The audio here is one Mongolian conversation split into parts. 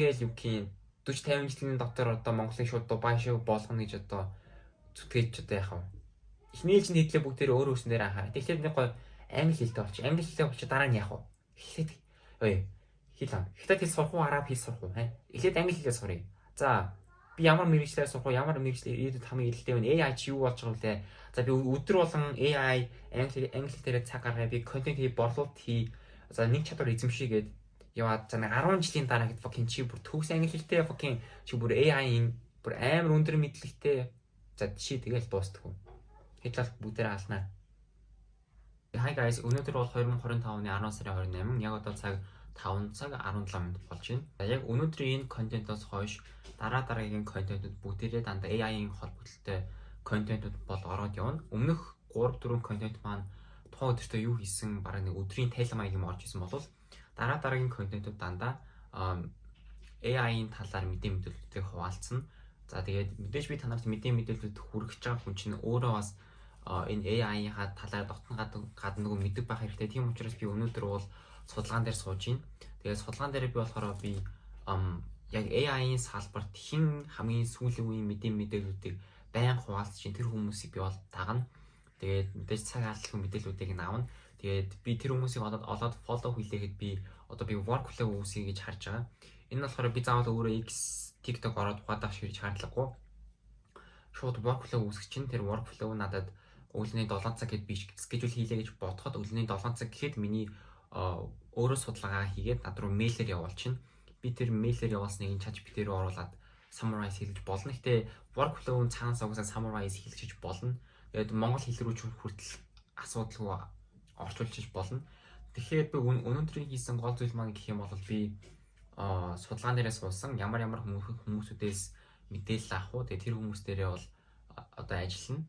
Ингээл юу гин 40 50 жилийн дотор одоо Монголыг шууд Дубай шиг болгоно гэж одоо зүтгэж одоо яах вэ? Эхний ээлжинд хэдлээ бүгдээрээ өөр өөрсөн дээр анхаараа. Тэгэхээр нэг гоё англи хэлтэй болчих. Англи хэлтэй болчих, дараа нь яах вэ? Эхлээд ой хэл ам. Хятад хэл сурах уу, араб хэл сурах уу? Эхлээд англи хэлээ суръя. За, би ямар мэргэжлээр сурах уу? Ямар мэргэжлээр ирээдүйд хамгийн эрэлтэй вэ? AI чи юу болж байгаа вэ? За, би өдөр болон AI англи дээр цаг гаргая. Би контент хий, борлуулалт хий. За, нэг чадвар эзэмшийгээд яваад, за, нэг 10 жилийн дараа хэд fucking чи бүр төгс англи хэлтэй, fucking чи бүр AI-ийн бүр амар өндөр мэдлэгтэй. За, чи тэгэл дуустдаг. Хэд л бүгдээрээ алнаа. Hi guys, өнөөдөр бол 2025 оны 10 сарын 28, яг одоо цаг 5 цаг 17 минут болж байна. Яг өнөөдрийн энэ контентоос хойш дараа дараагийн контентууд бүгдээрээ дандаа AI-ийн холбогдлолтой контентууд бол ороод явна. Өмнөх 3 4 контент маань тухайн өдөртөө юу хийсэн, бараг нэг өдрийн тайлан маяг юм орж исэн бол дараа дараагийн контентууд дандаа AI-ийн талаар мэдээ мэдээллүүдийг хуваалцсан. За, тэгээд мэдээж би та нарт мэдээ мэдээллүүд хүргэж байгаа хүн чинь өөрөө бас энэ AI-ийн талаар дотн гадна нөгөө мэддэг байх хэрэгтэй. Тийм учраас би өнөөдөр бол судалгаан дээр сууж байна. Тэгээд судалгаан дээр би болохоор би яг AI-ийн салбарт хэн хамгийн сүүлийн үеийн мэдээ мэдээллүүдийг байн хуваалцж чинь, тэр хүмүүсийг би бол дагна. Тэгээд мэдээж цаг алдалгүй мэдээллүүдийг нь авна. Тэгээд би тэр хүмүүсийг олоод олоод follow хийлээхэд би одоо би workflow үүсгье гэж харж байгаа. Энэ нь болохоор би заавал өөрөө X, TikTok ороод угаадах шиг шаардлагагүй. Шууд workflow үүсгэх чинь тэр workflow надад өглөөний 7 цаг гэд би schedule хийлээ гэж бодоход, өглөөний 7 цаг гэхэд миний өөрөө судалгаа хийгээд над руу мэйлээр явуулчихна. Би тэр мэйлээр явуулсныг энэ ChatGPT рүү оруулаад summarize хийж болно. Гэтэ workflow нь цаанаас угаасаа summarize хийлгэж болно. Тэгээд монгол хэл рүү ч хүртэл асуудалгүй орчуулчих болно. Тэгэхээр би өнөөдрийн хийсэн гол зүйл маань гэх юм бол би судалгаан дээрээ суусан, ямар ямар хүмүүсүүдээс мэдээлэл авах уу, тэгээд тэр хүмүүс дээрээ бол одоо ажиллана.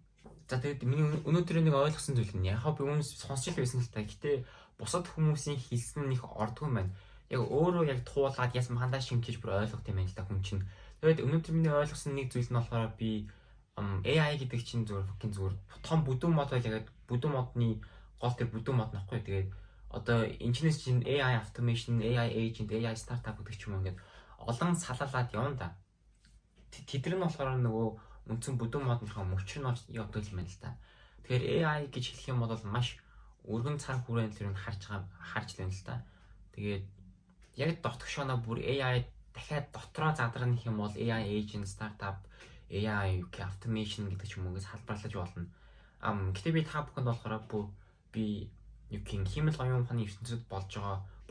За, тэгээд миний өнөөдрийн нэг ойлгосон зүйл нь, яг би өмнө сонсч л байсан л та. Гэтэ бусад хүмүүсийн хэлсэн нь их ордгүй юм байна. Яг өөрөө яг туулаад яс мандаа шингэж бүр ойлгох юм байна л да хүн чинь. Тэгээд өнөөдөр миний ойлгосон нэг зүйл нь болохоор би AI гэдэг чинь зүгээр fucking зүгээр том бүдүүн мод байл, яг бүдүүн модны гол тэр бүдүүн мод нөхгүй. Тэгээд одоо энэчнээс чинь AI automation, AI agent, AI startup гэдэг ч юм уу, ингээд олон салаалаад явна да. Тэд нар нь болохоор нөгөө үндсэн бүдүүн модныхоо мөчр нь явдаг юм байна л да. Тэгэхээр AI гэж хэлэх юм бол маш өргөн цар хүрээнд тэр нь харж байгаа, харж байна л да. Тэгээд яг дотгошооноо бүр AI дахиад дотроо задрах юм бол AI agent, startup, AI automation гэдэг ч юм уу, ингэж салбарлаж болно. Гэтэ би та бүхэнд болохоор бүр би юу гин хиймэл оюун ухааны ертөнцид болж байгаа